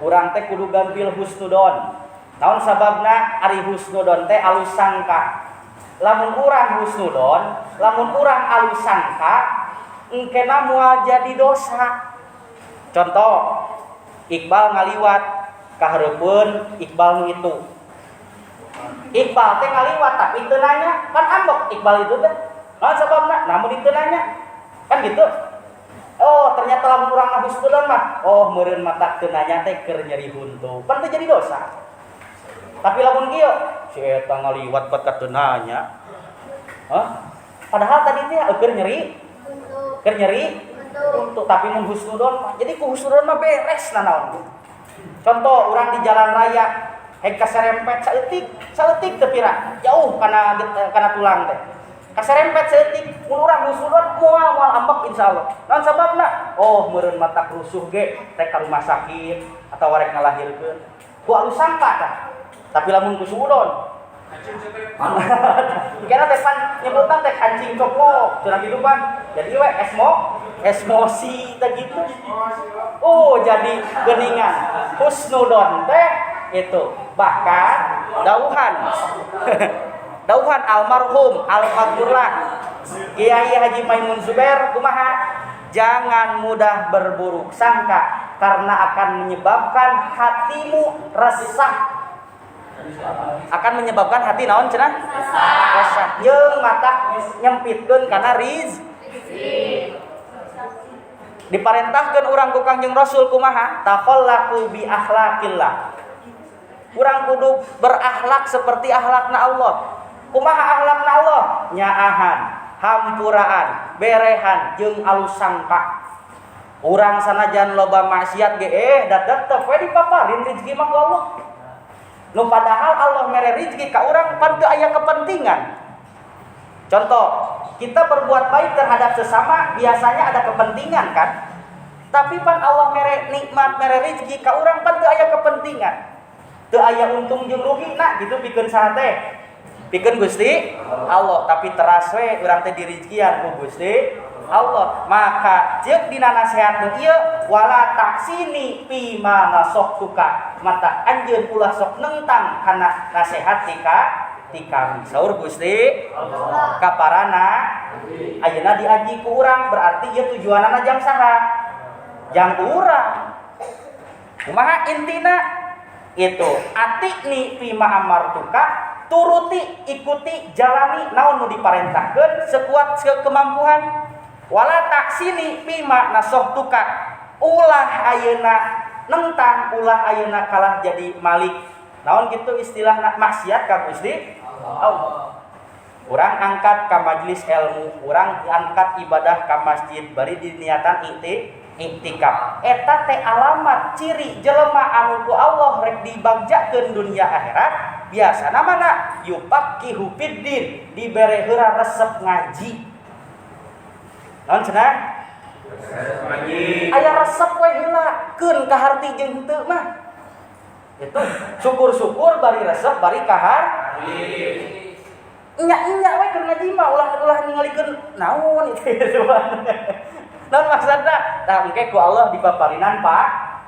Urang teh kudu gampil husnudon. Naon sababna ari husnudon teh alus sangka. Lamun urang husnudon, lamun urang alus sangka, engkena moal jadi dosa. Contoh, Iqbal ngaliwat kahareupeun Iqbal nu itu. Iqbal teh ngaliwat tapi teu nanya, kan ambek Iqbal itu teh. Naon sababna? Namun teu nanya. Kan gitu. Oh, ternyata lamun urang husnudon mah, oh meureun matak teu nanya teh keur nyeri huntu. Pan teu jadi dosa. Tapi lamun kieu, si eta ngaliwat bat ka teu nanya. Hah? Padahal tadi teh keur nyeri, keur nyeri huntu, tapi mun husnudon mah. Jadi ku husnudon mah beres nanaon. Contoh, urang di jalan raya heg kaserempet saeutik, saeutik teu pira, jauh kana kana tulang teh. Kaserempet saeutik, mun urang husnudon moal moal ambek insyaallah. Naon sababna? Oh, meureun matak rusuh ge rek ka rumah sakit atawa rek ngalahirkeun. Ku alus sangka tah. Tapi lamun ku suudon kira teh pan nyebutan teh kancing coplok cenah kitu pan. Jadi we esmosi teh gitu. Oh, jadi geuningan husnudon teh itu. Bahkan dauhan dauhan almarhum al-Fadlullah Kiai Haji Maimun Zubair kumaha? Jangan mudah berburuk sangka karena akan menyebabkan hatimu resah. Akan menyebabkan hati naon cenah? Resah. Jeung matak nyempitkeun kana rizki. Diparentahkeun urang ku Kangjeng Rasul kumaha? Takhallaqu bi akhlaqillah. Urang kudu berakhlak seperti akhlakna Allah. Kumaha akhlakna Allah? Nyaahan, hampuraan, berehan jeung alus sangka. Urang sanajan loba maksiat ge da tetep we dipaparin rezeki mah ku Allah. Nu padahal Allah mere rezeki ka urang pan teu aya kepentingan. Contoh, kita berbuat baik terhadap sesama biasanya ada kepentingan kan? Tapi pan Allah mere nikmat, mere rezeki ka urang pan teu aya kepentingan. Teu aya untung jeung rugi nah gitu pikeun saha teh? Pikeun Gusti Allah, tapi teras we urang teh dirizkian ku Gusti Allah. Maka ceuk dina nasihat nu ieu wala taksini fi ma nasahtuka, mata anjeun ulah sok nentang kana nasihat ti kami. Saur Gusti Allah kaparana ayeuna diaji ku urang berarti ieu tujuanana jang saha? Jang urang. Kumaha intina? Itu atikni fi ma amartuka, turuti, ikuti, jalani naon nu diparentahkeun sekuat kemampuan. Wala taksini fima nasohtuka, ulah ayeuna nentang, ulah ayeuna kalah jadi malik. Naon kitu istilahna maksiat ka Gusti Allah. Urang angkat ka majelis ilmu, urang angkat ibadah ka masjid bari diniatan iktikaf. Eta teh alamat ciri jelema anu ku Allah rek dibagjakeun dunia akhirat. Biasana mana yufaqihu fiddin, dibere heula resep ngaji. Naon cenah? Ngaji. Aya resep we heula, keun kaharti jeung henteu mah. Itu syukur-syukur bari resep bari kahar. Nya-nya we keur ngaji mah ulah ningalikeun naon itu. Naon maksudna? Tah engke ku Allah dipaparinan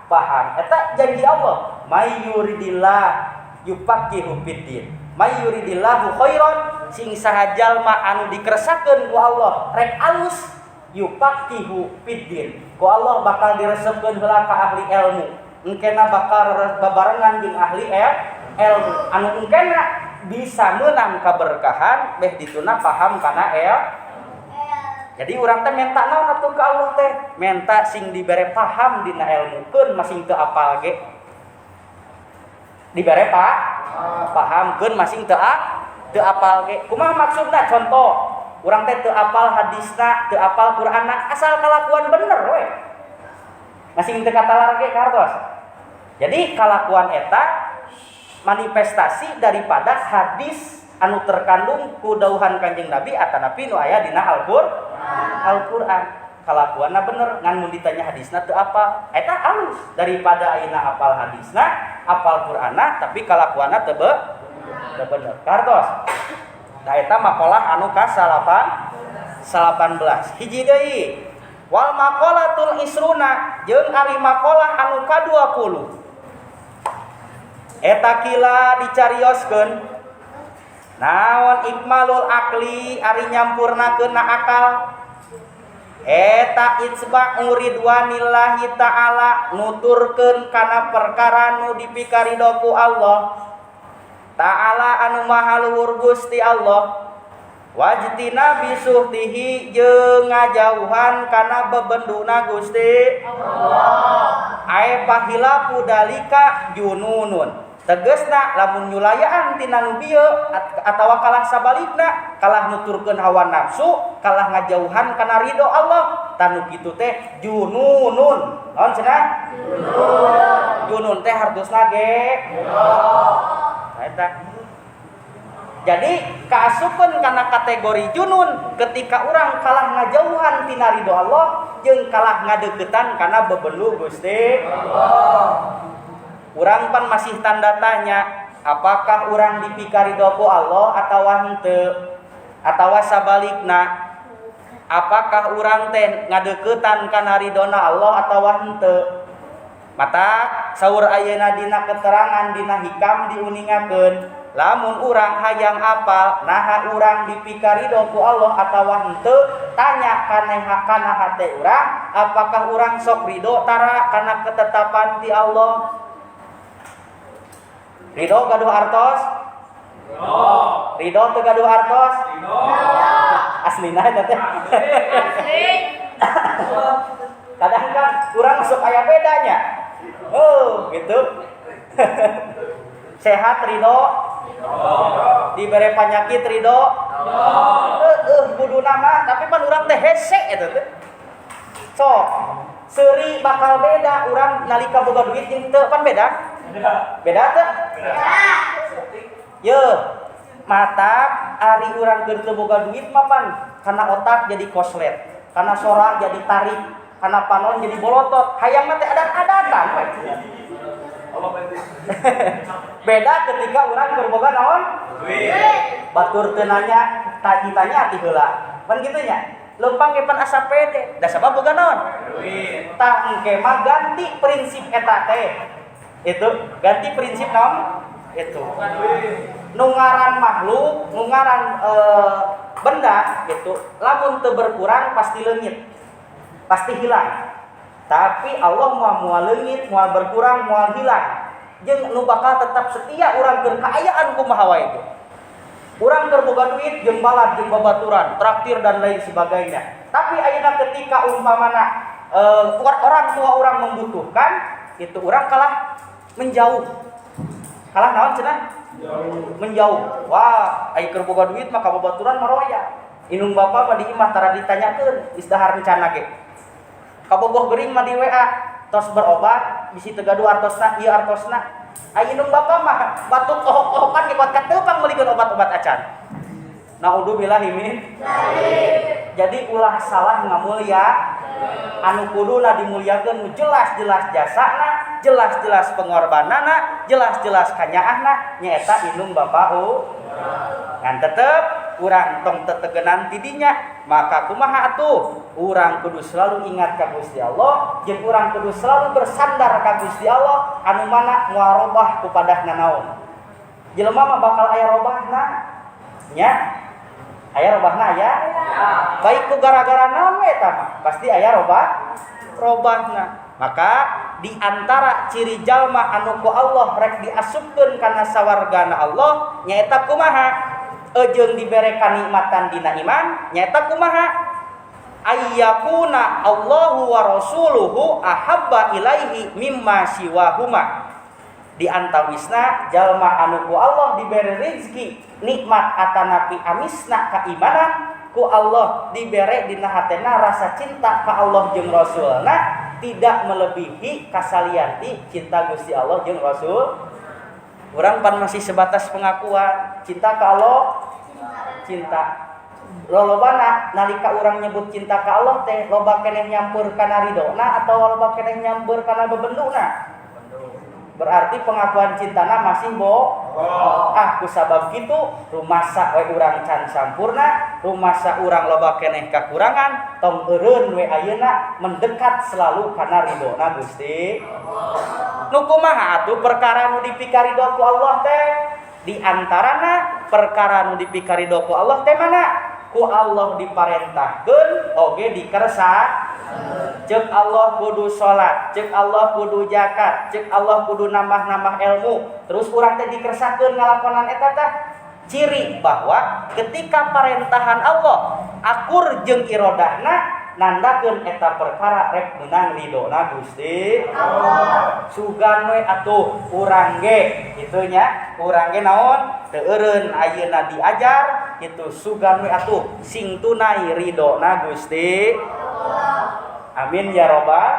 paham. Eta janji Allah, mayyuridillah yufaqihu fiddin. Mayyuridillahu khairan, sing saha jalma anu dikeresakeun ku Allah rek alus yufaqihu fiddin. Ku Allah bakal diresepkeun heula ka ahli ilmu. Engkena bakal babarengan jeung ahli ilmu. Anu engkena bisa meunang kaberkahan beh dituna paham kana ilmu. Jadi urang teh menta naon atuh ka Allah teh? Menta sing dibere paham dina ilmu keun masing teu apal ge. Dibere paham keun masing teu apal ge. Kumaha maksudna? Contoh, urang teh teu apal hadisna, teu apal Qur'anna, asal kalakuan bener we. Masing teu katalar ge kartos. Jadi kalakuan eta manifestasi daripada hadis anu terkandung ku dauhan Kanjeng Nabi atanapi nu aya dina Al-Qur'an. Kalakuanna bener ngan mun ditanya hadisna teu apal. Eta alus daripada ayeuna apal hadisna, apal Qur'anna tapi kalakuanna teu bener. Kartos. Nah eta maqalah anu ka 18. Hiji deui. Wal maqalatul isruna jeung ari maqalah anu ka 20. Eta kila dicarioskeun naon ikmalul akli ari nyampurnakeun na akal eta itsba'u ridwanillahi ta'ala nuturkeun kana perkara nu dipikarido ku Allah ta'ala anu maha luhur Gusti Allah wajtina bisuhtihi jeung ngajauhan kana bebenduna Gusti Allah ae pahilapu dalika jununun tegesna lamun nyulayaan tina nu bieu atawa kalah sabalikna kalah nuturkeun hawa nafsu kalah ngajauhan kana ridho Allah tanu kitu teh jununun naon cenah junun junun teh hartosna ge eta. Jadi kaasupeun kana kategori junun ketika urang kalah ngajauhan tina ridho Allah jeung kalah ngadeuketan kana bebendu Gusti Allah. Urang pan masih tanda tanya, apakah urang dipikarido ku Allah atawa henteu? Atawa sabalikna, apakah urang teh ngadeuketan kana ridona Allah atawa henteu? Mata saur ayeuna dina keterangan dina hikam diuningakeun, lamun urang hayang apal naha urang dipikarido ku Allah atawa henteu, tanya kana hate urang, apakah urang sok ridho tara kana ketetapan ti Allah? Ridho gaduh artos? Ridho. Ridho teu gaduh artos? Ridho. Aslina eta teh. Asli. Kadang kan urang sok aya bedanya. Oh, gitu. Sehat ridho? Ridho. Dibere panyakit ridho? Ridho. Heueuh kuduna mah, tapi pan urang teh hese eta teh. Sok, seuri bakal beda urang nalika boga duit jeung teu pan beda? Beda teu? Beda. Ye, mata ari urang keur teu boga duit mah pan kana otak jadi koslet, kana sora jadi tarik, kana panon jadi bolotot. Hayang mah teh adat-adatan we. Beda ketika urang keur boga naon? Duit. Batur teu nanya, ditanya ti heula. Pan kitu nya. Leumpang ge pan asa pede, da sabab boga naon? Duit. Tah engke mah ganti prinsip eta teh. Itu ganti prinsip naon? Itu. Nu ngaran makhluk, nu ngaran benda gitu, lamun teu berkurang pasti leungit. Pasti hilang. Tapi Allah moal leungit, moal berkurang, moal hilang. Jeung nu bakal tetap setia urang keur kaayaan kumaha wae itu. Urang keur boga duit jeung balad jeung babaturan, traktir dan lain sebagainya. Tapi ayeuna ketika umpamana orang tua orang membutuhkan, itu urang kalah menjauh. Kalah naon cenah? Menjauh. Wah, ai keur boga duit mah ka babaturan maroya. Indung bapa mah di imah tara ditanyakeun, geus dahar rencana ge. Kabogoh gering mah di WA, tos berobat, bisi teu gaduh artosna, ieu artosna. Ai indung bapa mah batuk kohok-kohokan ge kuat kateupang meulikeun obat-obat acan. Naudzubillahi min. Jadi ulah salah ngamulya anu kuduna dimuliakeun nu jelas-jelas jasana, jelas-jelas pengorbanana, jelas-jelas kanyaahna nyaeta indung bapa ngan tetep urang tong tetegenan ti dinya, maka kumaha atuh? Urang kudu selalu ingat ka Gusti Allah, jeung urang kudu selalu bersandar ka Gusti Allah anu mana moal robah kupadah nanaon. Jelema mah bakal aya robahna. Nya. Aya robahna aya? Baik ku gara-gara naon we eta mah, pasti aya robahna. Maka di antara ciri jalma anu ku Allah rek diasupkeun kana sawargana Allah nyaeta kumaha? Ejeung dibere kanikmatan dina iman nyaeta kumaha? Ayyakuna Allahu wa rasuluhu ahabba ilaihi mimma siwahuma. Di antawisna jalma anu ku Allah dibere rezeki nikmat atanapi amisna keimanan ku Allah dibere dina hatena rasa cinta ka Allah jeung Rasulna tidak melebihi kasalianti cinta Gusti Allah jeung Rasul. Urang pan masih sebatas pengakuan cinta ka Allah, cinta. Lolobana nalika urang nyebut cinta ka Allah teh loba keneh nyampur kana ridona atawa loba keneh nyampur kana bebenduna. Berarti pengakuan cintana masih ah kusabab kitu rumasa we urang can sampurna, rumasa urang loba keneh kakurangan, tong eureun we ayeuna mendekat selalu kana ridona Gusti Allah. Nu kumaha atuh perkara nu dipikarido ku Allah teh? Di antarana perkara nu dipikarido ku Allah teh mana? Ku Allah diparentahkeun oge dikersa. Cek Allah kudu salat, cek Allah kudu zakat, cek Allah kudu nambah-nambah ilmu. Terus urang teh dikersakeun ngalakonan eta teh. Ciri bahwa ketika parentahan Allah akur jeung irodahna nandakeun eta perkara rek meunang ridona Gusti Allah. Sugan we atuh urang ge kitu nya, urang ge naon teu eureun ayeuna diajar kitu sugan we atuh sing tunai ridona Gusti Allah. Amin ya robbal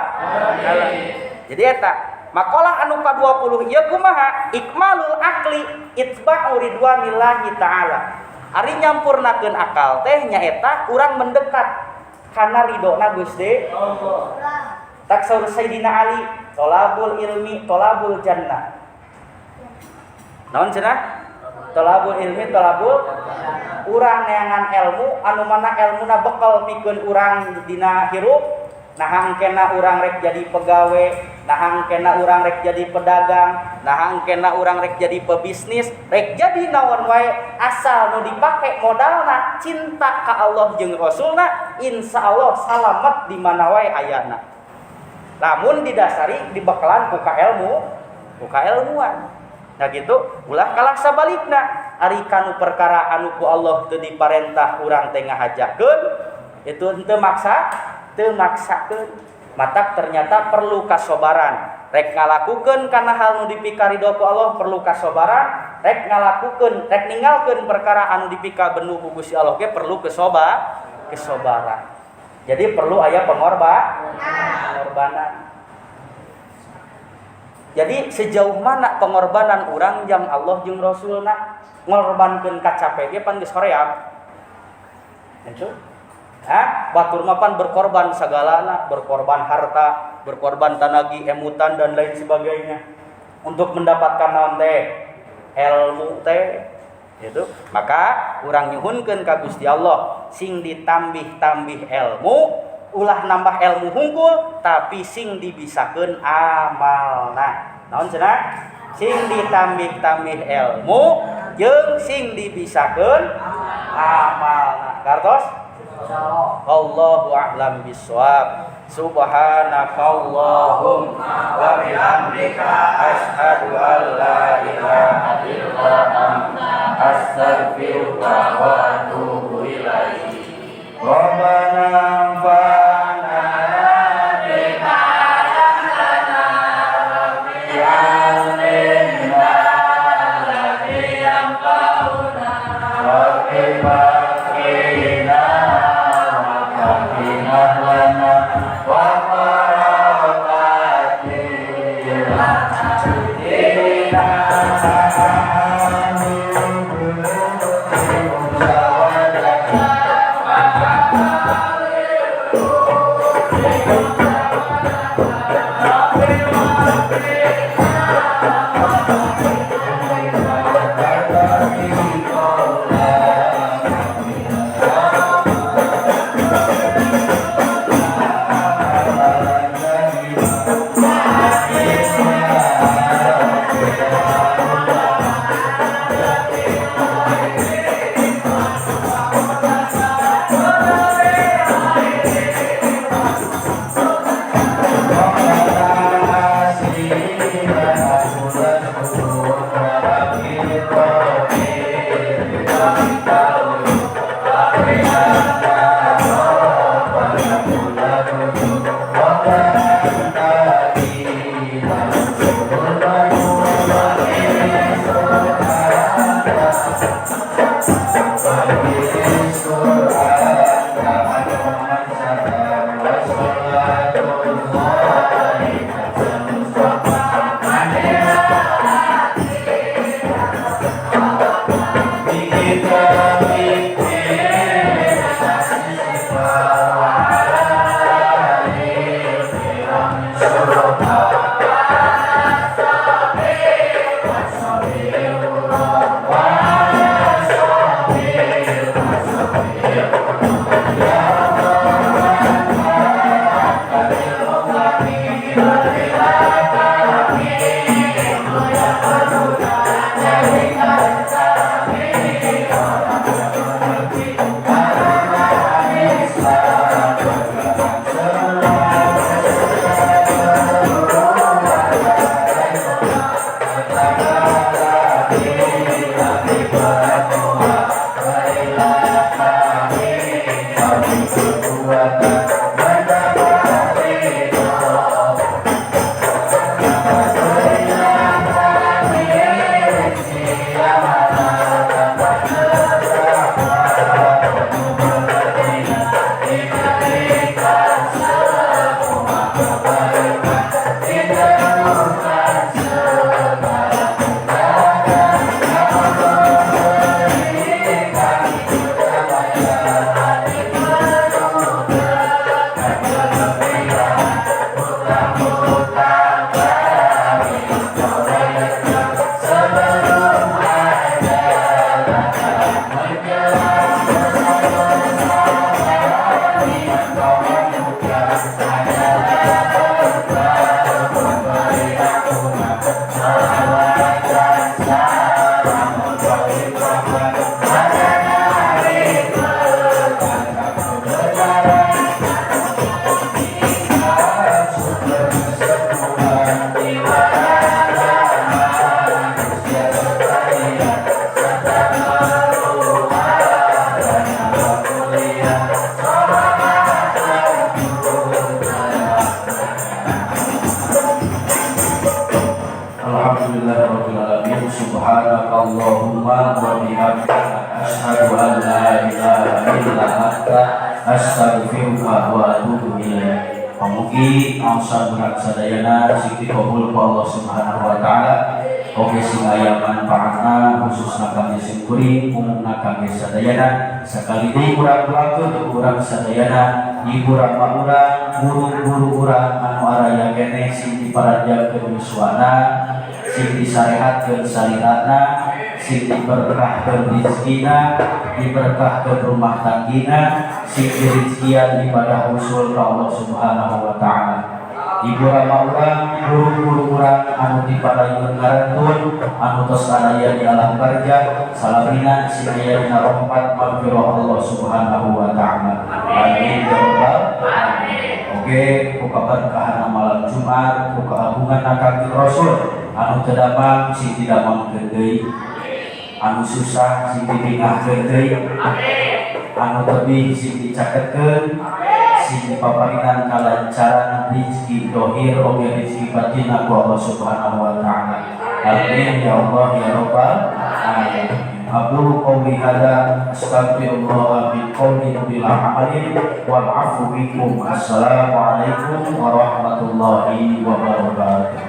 alamin. Jadi eta makalah anu ka-20 ieu kumaha? Ikmalul akli itba'u ridwanillahi ta'ala. Ari nyampurnakeun akal teh nyaeta urang mendekat kana ridona Gusti Allah. Tak saur Sayyidina Ali, tolabul ilmi tolabul jannah. Naon cenah? Tolabul ilmi tolabul urang neangan ilmu anu mana ilmuna bekal pikeun urang dina hirup. Nah kena urang rek jadi pegawe, nah kena urang rek jadi pedagang, nah kena urang rek jadi pebisnis, rek jadi naon wae asal nu dipake modalna cinta ka Allah jeung Rasulna, insyaallah salamet di mana wae ayana. Lamun didasari dibekalan ku ka ilmu, ku kailmuan. Nah gitu, ulah kalah sabalikna ari kanu perkara anu ku Allah teu diparentah urang teh ngahajakeun, itu henteu maksa. Teu maksakeun. Matak ternyata perlu kasobaran. Rek ngalakukeun kana hal nu dipikarido ku Allah perlu kasobaran, rek ngalakukeun, rek ninggalkeun perkara anu dipikabendu ku Gusti Allah ge perlu kesobaran. Jadi perlu aya pengorbanan. Jadi sejauh mana pengorbanan urang jang Allah jeung Rasulna ngorbankeun kacape ge pan geus hoream. Itu. Hah? Batur mapan berkorban sagalana, berkorban harta, berkorban tanagi, emutan dan lain sebagainya untuk mendapatkan naon teh? Ilmu teh. Gitu. Maka urang nyuhunkeun ka Gusti Allah sing ditambih-tambih ilmu, ulah nambah ilmu hungkul tapi sing dibisakeun amalna. Naon cenah? Sing ditambih-tambih ilmu jeung sing dibisakeun amalna. Kartos? Allahu a'lam bissawab. Subhanakallahumma wa bihamdika asyhadu an la ilaha illa anta astaghfiruka wa atubu ilaik. Rabbana anfa'na bima 'allamtana rabbi 'allimna alladhi yanfa'una rabbi faqina Amin. Walhamdulillahirabbil alamin. Subhanakallahumma wa bihamdika, asyhadu an la ilaha illa anta, astaghfiruka wa atubu ilaik. Pamugi aosan urang sadayana sing dikabul ku Allah Subhanahu wa taala. Oge sing aya manfaatna, khususna kangge sim kuring, umumna kangge sadayana. Sakali deui urang doakeun urang sadayana, ibu rama urang, guru-guru urang anu araya keneh sing diparanjangkeun yuswana, sing disarehatkeun salirana, sing diberkahkeun rizkina, diberkahkeun rumah tanggina, sing dirizkian ibadah usul ka Allah Subhanahu wa taala. Ibu rama urang, guru-guru urang anu diparayun ngarantun, anu tos araya di alam barzah, salamina sing aya dina rahmat magfirah Allah Subhanahu wa taala. Amin ya rabbal alamin. Oke, ku kaberkahan malam Jumat, ku keagungan Kangjeng Rasul anu teu damang sing didamangkeun deui, anu susah sing dibingahkeun deui, anu tebih sing dicaketkeun, sing dipaparinan kalancaran rizki dohir oge rizki batin ku Allah Subhanahu wa taala. Amin ya Allah ya rabbal alamin. Aqulu qawli hadza, astaghfirullah min qawli bila amalin, wal afu minkum. Assalamualaikum warahmatullahi wabarakatuh.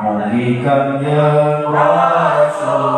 Mugi Kangjeng Rasulullah.